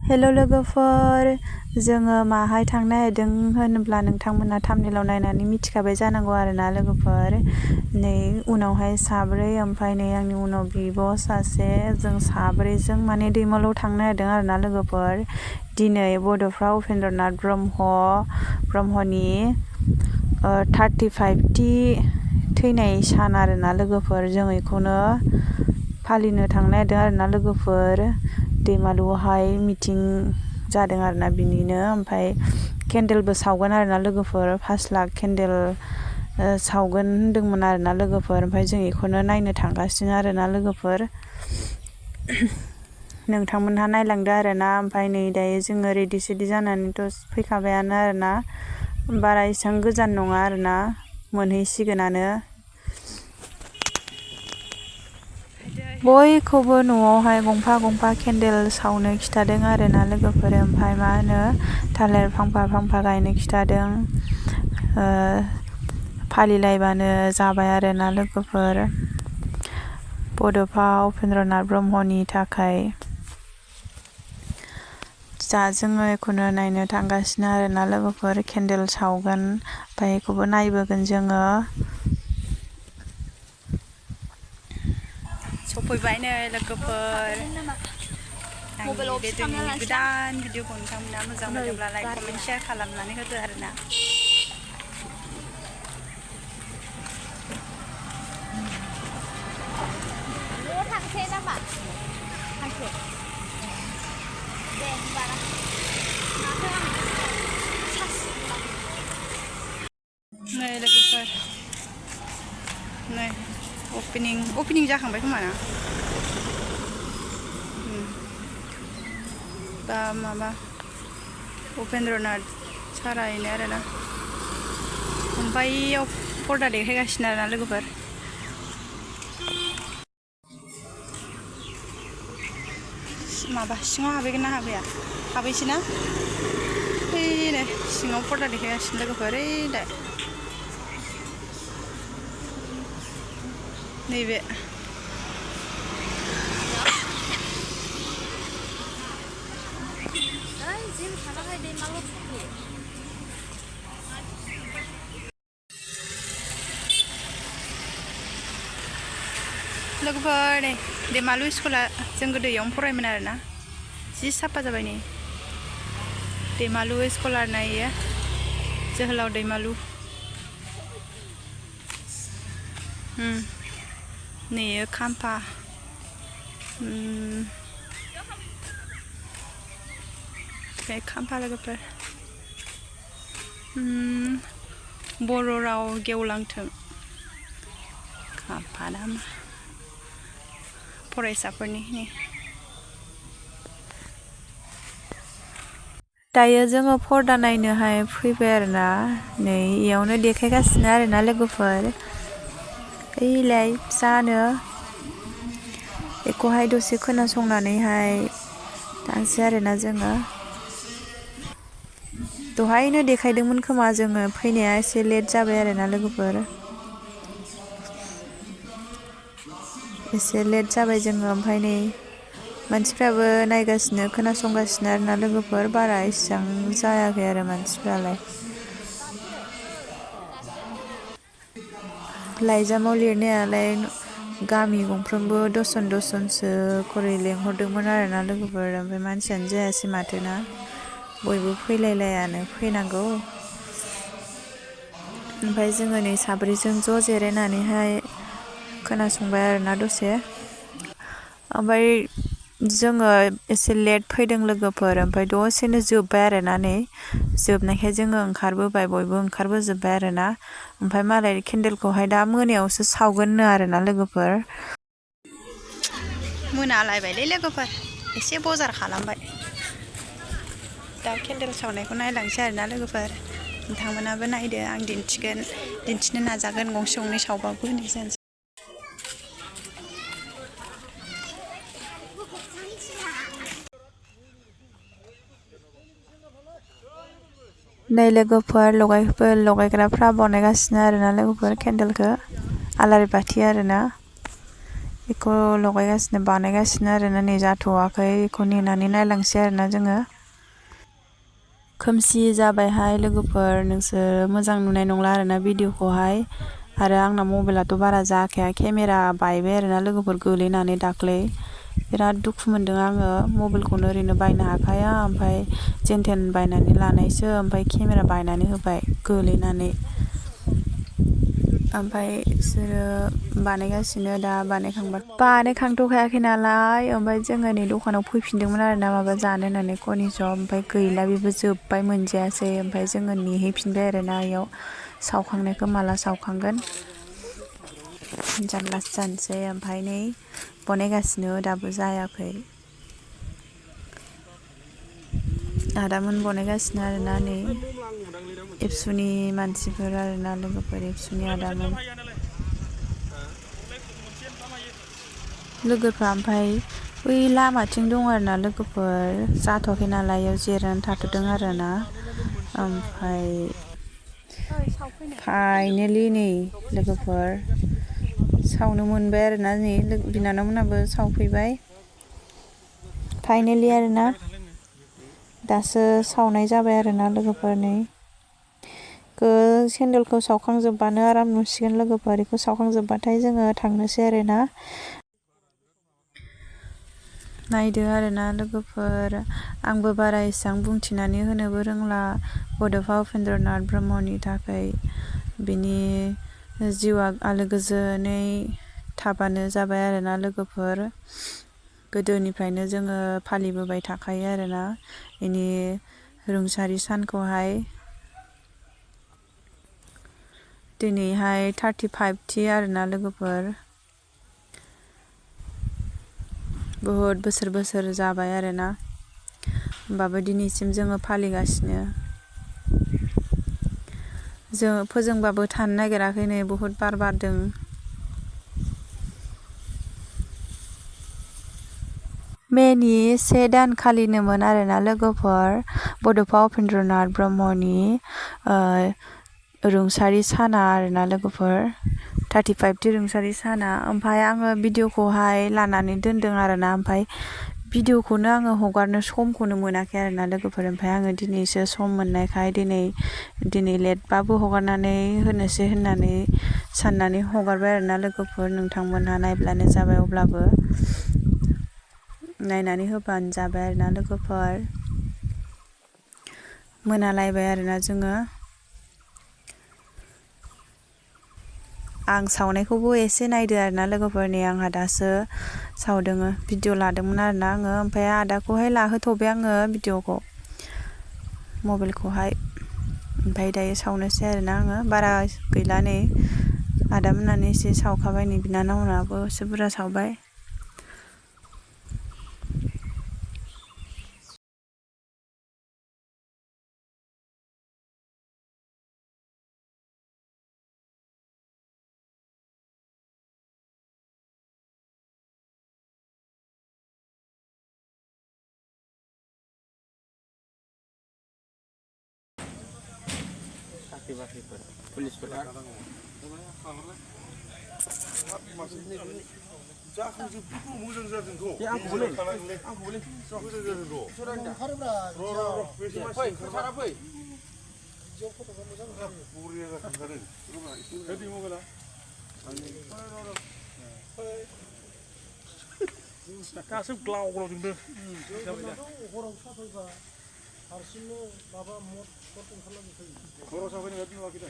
hello लोगोफोर जोङो माहाय थांनो नागिरदों होनोब्ला नोंथांमोना थाम्बनेलाव नायनानै मिथिखाबाय जानांगौ आरोना लोगोफोर नै उनावहाय साब्रै ओमफ्राय नै आंनि उनाव बिब' सासे जों साब्रैजों माने दैमालुआव थांनो नागिरदों आरोना लोगोफोर दिनै बड'फा उपेन्द्रनाथ ब्रह्मनि 35थि थैनाय सान आरोना लोगोफोर जों बेखौनो फालिनो थांनो नागिरदों आरोना लोगोफोर दैमालुआवहाय मिटिं जादों आरोना बिनिनो ओमफ्राय केन्डेलबो सावगोन आरोना लोगोफोर 5 लाख केन्डेल सावगोन होनदोंमोन आरोना लोगोफोर ओमफ्राय जों बेखौनो नायनो थांगासिनो आरोना लोगोफोर नोंथांमोनहा नायलांदो आरोना ओमफ्राय नै दायो जोङो रेडि सेडि जानानैथ' फैखाबायानो आरोना बारा एसेबां गोजान नङा आरोना मोनहैसिगोनानो बयखौबो न'आवहाय गंफा केन्डेल सावनो खिथादों आरोना लोगोफोर ओमफ्राय मा होनो थालिर फांफा गायनो खिथादों फालिलायबानो जाबाय आरोना लोगोफोर बड'फा उपेन्द्रनाथ ब्रह्मनि थाखाय जा जोङो बेखौनो नायनो थांगासिनो आरोना लोगोफोर केन्डेल सावगोन ओमफ्राय बेखौबो नायबोगोन जोङो सफैबायनो लोगोफोर आंनि बे जोंनि गोदान भिडिअखौ नोंथांमोना मोजां मोनोब्ला लाइक कमेन्ट शेयार खालामनानै होदो आरोना नै लोगोफोर नै अपेनिं जाखांबाय खोमा ना दा माबा उपेन्द्रनाथ सारा इनो आरोना ओमफ्राय इयाव पर्दा देखायगासिनो आरोना लोगोफोर माबा सिङाव हाबहैगोन ना हाबहैया हाबहैसै ना ओइनो सिङाव पर्दा देखायगासिनो लोगोफोर ओइलाय नैबे लोगोफोर नै दैमालु स्कुला जों गोदो इयावनो फरायोमोन आरोना जि साफा जाबाय नै दैमालु स्कुल आरोना इयो जोहोलाव दैमालु नैयो खाम्फा बे खाम्फा लोगोफोर बर' राव गेवलांथों खाम्फा नामा फरायसाफोरनि दायो जोङो पर्दा नायनोहाय फैबाय आरोना नै इयावनो देखायगासिनो आरोना लोगोफोर ओइलाय फिसानो बेखौहाय दसे खोनासंनानैहाय थांसै आरोना जोङो दहायनो देखायदोंमोन खोमा जोङो फैनाया एसे लेट जाबाय आरोना लोगोफोर एसे लेट जाबाय जोङो ओमफ्राय नै मानसिफ्राबो नायगासिनो खोनासंगासिनो आरोना लोगोफोर बारा इसेबां जायाखै आरो मानसिफ्रालाय लाइजामाव लिरनायालाय गामि गंफ्रोमबो दसजनसो खरै लेंहरदोंमोन आरोना लोगोफोर ओमफ्राय मानसियानो जायासै माथो ना बयबो फैलायलायानो फैनांगौ ओमफ्राय जोङो नै साब्रैजों ज' जिरायनानैहाय खोनासंबाय आरोना दसे ओमफ्राय जोङो एसे लेट फैदों लोगोफोर ओमफ्राय दसेनो जोब्बाय आरोना नै जोबनायखाय जोङो ओंखारबोबाय बयबो ओंखारबोजोब्बाय आरोना ओमफ्राय मालाय केन्डेलखौहाय दा मोनायावसो सावगोननो आरोना लोगोफोर मोनालायबायलै लोगोफोर एसे बजार खालामबाय दा केन्डेल सावनायखौ नायलांसै आरोना लोगोफोर नोंथांमोनाबो नायदो आं दिन्थिनो नाजागोन गंसे गंनै सावबाबो होनाय जानोसै नै लोगोफोर लगायग्राफ्रा बनायगासिनो आरोना लोगोफोर केन्डेलखौ आलारि बाथि आरोना बेखौ लगायगासिनो बानायगासिनो आरोना नै जाथ'वाखै बेखौ नेनानै नायलांसै आरोना जोङो खोमसि जाबायहाय लोगोफोर नोंसोर मोजां नुनाय नंला आरोना भिडिअखौहाय आरो आंना मबाइलाथ' बारा जाखाया केमेरा बायबाय आरोना लोगोफोर गोलैनानै दाख्लै बिराद दुखु मोनदों आङो मबाइलखौनो ओरैनो बायनो हाखाया ओमफ्राय जेनथेन बायनानै लानायसो ओमफ्राय केमेरा बायनानै होबाय गोलैनानै ओमफ्राय बिसोरो बानायगासिनो दा बानायखांथ'खायाखै नालाय ओमफ्राय जोङो नै दखानाव फैफिनदोंमोन आरोना माबा जानो होननानै कनि चप ओमफ्राय गैला बेबो जोब्बाय मोनजायासै ओमफ्राय जोङो नेहैफिनबाय आरोना इयाव सावखांनायखौ माला सावखांगोन जारलासो जानोसै ओमफ्राय नै बनायगासिनो दाबो जायाखै आदामोन बनायगासिनो आरोना नै एबसुनि मानसिफोर आरोना लोगोफोर एबसुनि आदामोन लोगोफ्रा ओमफ्राय बै लामाथिं दं आरोना लोगोफोर जाथ'वाखै नालाय इयाव जिरायनानै थाथ'दों आरोना ओमफ्राय फाइनेलि नै लोगोफोर सावनो मोनबाय आरोना नै बिनानावमोनहाबो सावफैबाय फाइनेलि आरोना दासो सावनाय जाबाय आरोना लोगोफोर नै सेन्देलखौ सावखांजोबबानो आराम नुसिगोन लोगोफोर बेखौ सावखांजोबबाथाय जोङो थांनोसै आरोना नायदो आरोना लोगोफोर आंबो बारा एसेबां बुंथिनानै होनोबो रोंला बड'फा उपेन्द्रनाथ ब्रह्मनि थाखाय बिनि जिउआ आलो गोजोनै थाबानो जाबाय आरोना लोगोफोर गोदोनिफ्रायनो जोङो फालिबोबाय थाखायो आरोना बेनि रुंसारि सानखौहाय दिनैहाय 35थि आरोना लोगोफोर बहुद बोसोर जाबाय आरोना होमबाबो दिनैसिम जोङो फालिगासिनो जों फोजोंबाबो थानो नागिराखै नै बहुद बार बारदों मेनि 1 दानखालिनोमोन आरोना लोगोफोर बड'फा उपेन्द्रनाथ ब्रह्मनि रुंसारि साना आरोना लोगोफोर 35थि रुंसारि साना ओमफ्राय आङो भिडिअखौहाय लानानै दोनदों आरोना ओमफ्राय भिडिअखौनो आङो हगारनो समखौनो मोनाखै आरोना लोगोफोर ओमफ्राय आङो दिनैसो सम मोननायखाय दिनै लेटबाबो हगारनानै होनोसै होननानै साननानै हगारबाय आरोना लोगोफोर नोंथांमोनहा नायब्लानो जाबाय अब्लाबो नायनानै होबानो जाबाय आरोना लोगोफोर मोनालायबाय आरोना जोङो आं सावनायखौबो एसे नायदो आरोना लोगोफोरनि आंहा दासो सावदों भिडिअ लादोंमोन आरोना आङो ओमफ्राय आदाखौहाय लाहोथ'बाय आङो भिडिअखौ मबाइलखौहाय ओमफ्राय दायो सावनोसै आरोना आङो बारा गैला नै आदामोनानो एसे सावखाबाय नै बिनानावनाबो एसे बुरजा सावबाय बाख्रिफोर पुलिसफोर जाखांजोबथ' मोजां जादोंथ' आंखौबोलै मोजां जादोंथ' फै सारा फै बरिया जाखांथारो रेडि मबाइला दासो ग्लाव ग्लाव जोंदों हराव साफायबा हारसिंनो माबा मद सर्ट ओंखारलांजोबखायो हराव साफायनाया बिमाखै दा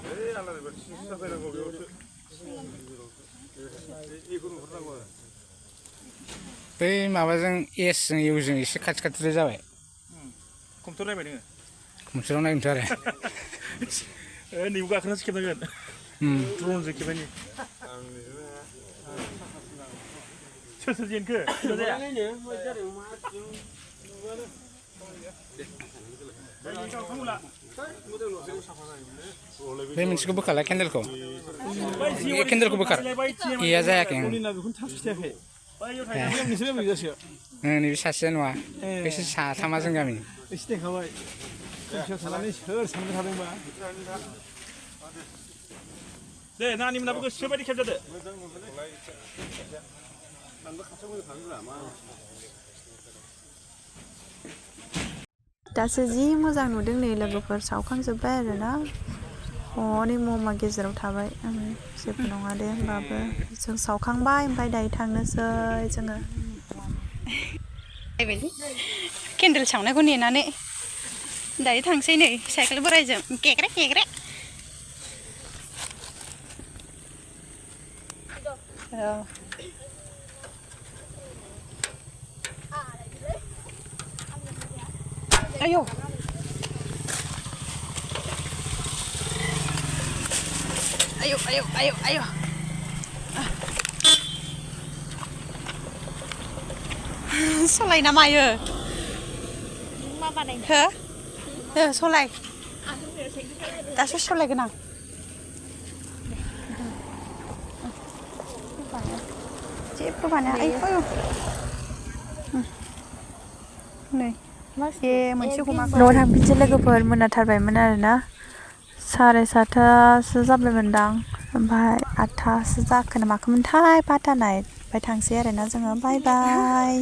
ओइ आलादा बायदि साफायनांगौ बेयावसो एखौ नुहुरनांगौ आरो बै माबाजों एसजों इउजों एसे खाथि खाथिद्राय जाबाय कम्पिउटार नायबाय नोङो कम्पिउटाराव नायनोथ' आरो नैबो गाखोनासो खेबनांगोन ड्रनजों खेबनायनि सोर जेनखो जाया बे मोनसेखौ बोखारलाय केन्देलखौ बोखार एया जायाखै नैबे सासेया नङा बिसोर साथामा जों गामिनि एसे देखाबाय खोमसियाव थानानै सोर सानबाय थादोंबा दे नानिमोनाबो गोसो बायदि खेबजादो दासो जि मोजां नुदों नै लोगोफोर सावखांजोब्बाय आरोना हनै ममा गेजेराव थाबाय जेबो नङा दे होमबाबो जों सावखांबाय ओमफ्राय दायो थांनोसै जोङो केन्डेल सावनायखौ नेनानै दायो थांसै नै साइकेल बोराइजों गेग्रे गेग्रे आयौ आयौ आयौ आयौ आयौ सलायना मायो मा बानायनो हो सलाय दासो सलायगोन आं जेबो बानाया आयौ नै ए मोनसे हमाखै न'आव थांफिनसै लोगोफोर मोनाथारबायमोन आरोना 7:30 जाबायमोनदां ओमफ्राय 8 जाखोना माखोमोनथाय पात्ता नाय ओमफ्राय थांसै आरोना जोङो बाय बाय